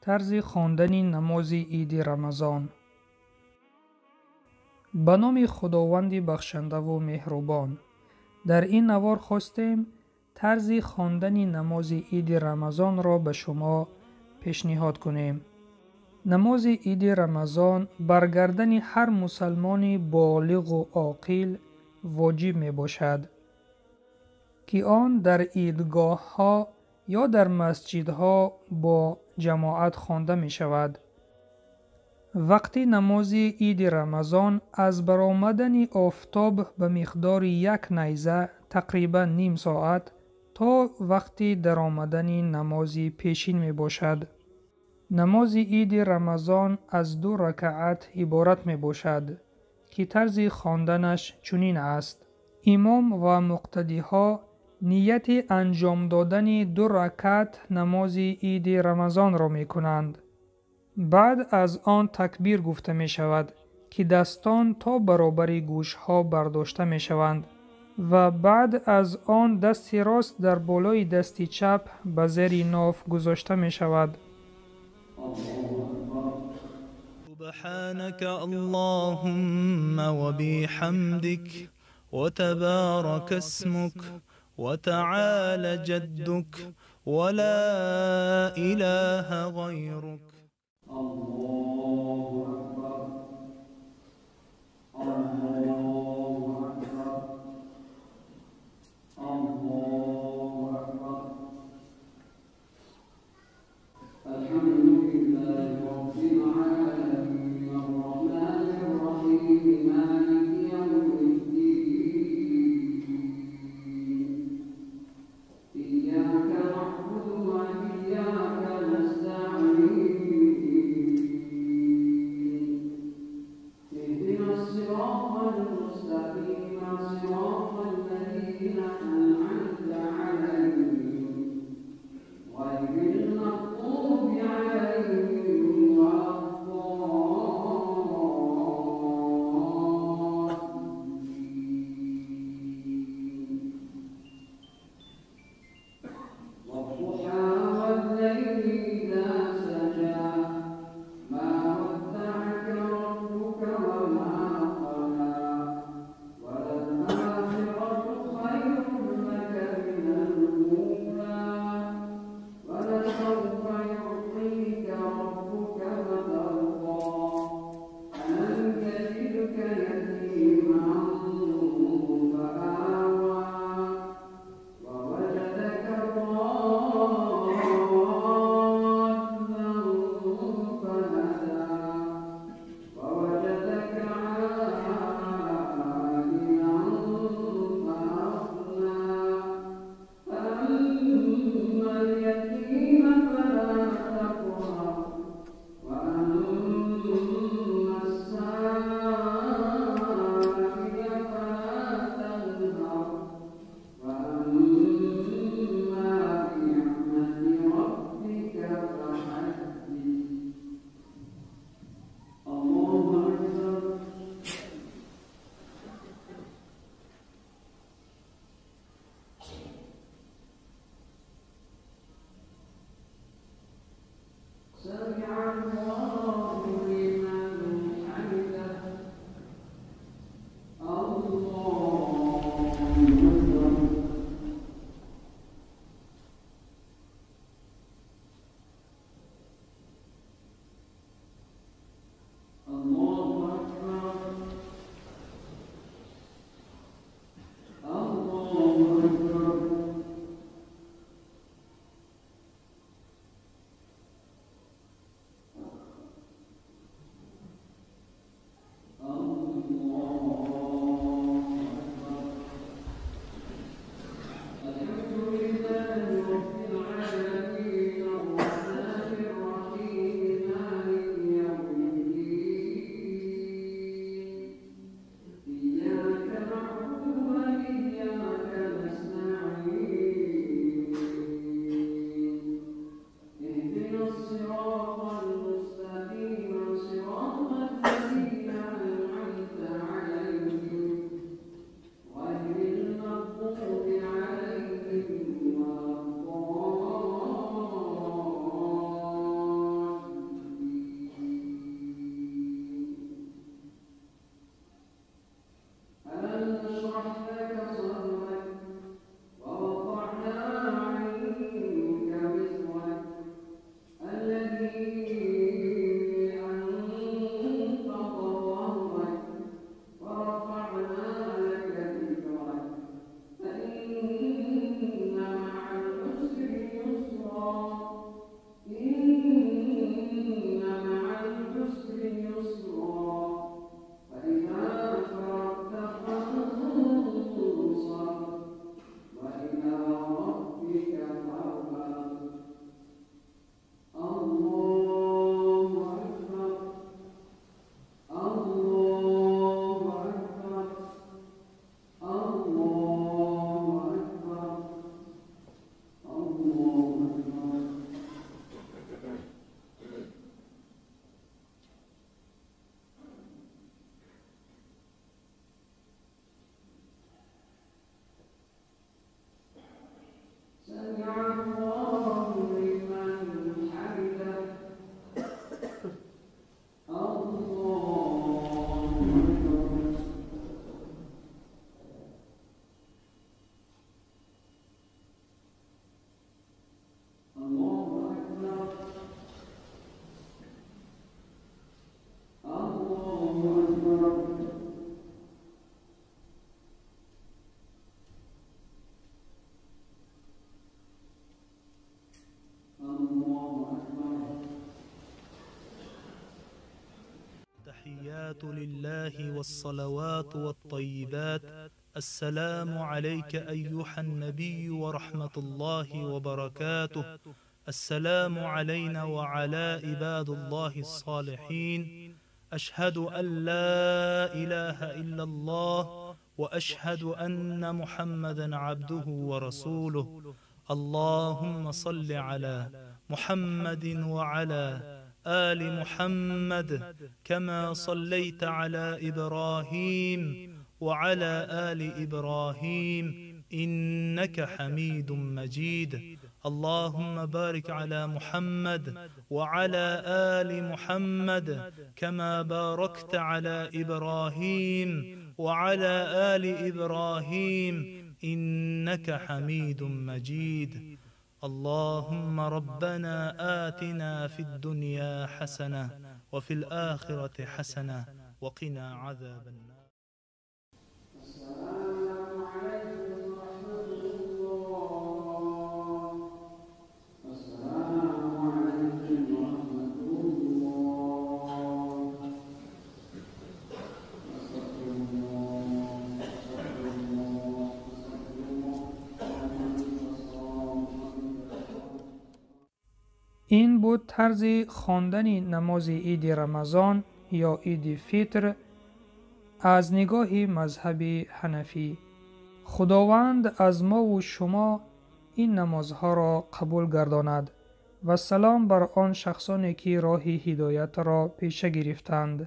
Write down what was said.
Тарзи хондани намози иди Рамазон. Ба номи Худованди бахшандаву меҳрубон. Дар ин навор хостем тарзи хондани намози иди Рамазонро ба шумо пешниҳод кунем. Намози иди Рамазон бар гардани ҳар мусалмони болиғу оқил воҷиб мебошад, ки он дар идгоҳҳо ё дар масҷидҳо бо ҷамоат хонда мешавад. Вақти намози иди Рамазон аз баромадани офтоб ба миқдори як найза, тақрибан ним соат, то вақти даромадани намози пешин мебошад. Намози иди Рамазон аз ду ракаат иборат мебошад, ки тарзи хонданаш чунин аст. Имом ва муқтадиҳо нияти анҷом додани ду ракат намози иди Рамазонро мекунанд. Баъд аз он такбир гуфта мешавад, ки дастон то баробари гӯшҳо бардошта мешаванд ва баъд аз он дасти рост дар болои дасти чап ба зери ноф гузошта мешавад. سبحانك اللهم وبحمدك وتبارك اسمك وتعالى جدك ولا إله غيرك. الله أكبر، الله أكبر، الله أكبر. الحمد لله رب العالمين الرحمن الرحيم مالك يوم الدين إياك نعبد وإياك نستعين اهدنا الصراط التحيات لله والصلوات والطيبات. السلام عليك أيها النبي ورحمة الله وبركاته. السلام علينا وعلى عباد الله الصالحين. أشهد أن لا إله إلا الله وأشهد أن محمدا عبده ورسوله. اللهم صل على محمد وعلى آل محمد كما صليت على إبراهيم وعلى آل إبراهيم إنك حميد مجيد. اللهم بارك على محمد وعلى آل محمد كما باركت على إبراهيم وعلى آل إبراهيم إنك حميد مجيد. اللهم ربنا آتنا في الدنيا حسنة وفي الآخرة حسنة وقنا عذاب النار. السلام عليكم ورحمة الله. السلام عليكم ورحمة الله. أستغفر الله، أستغفر الله، أستغفر الله. Ин буд тарзи хондани намози иди Рамазон ё иди Фитр аз нигоҳи мазҳаби ҳанафӣ. Худованд аз мову шумо ин намозҳоро қабул гардонад ва салом бар он шахсоне, ки роҳи ҳидоятро пеша гирифтанд.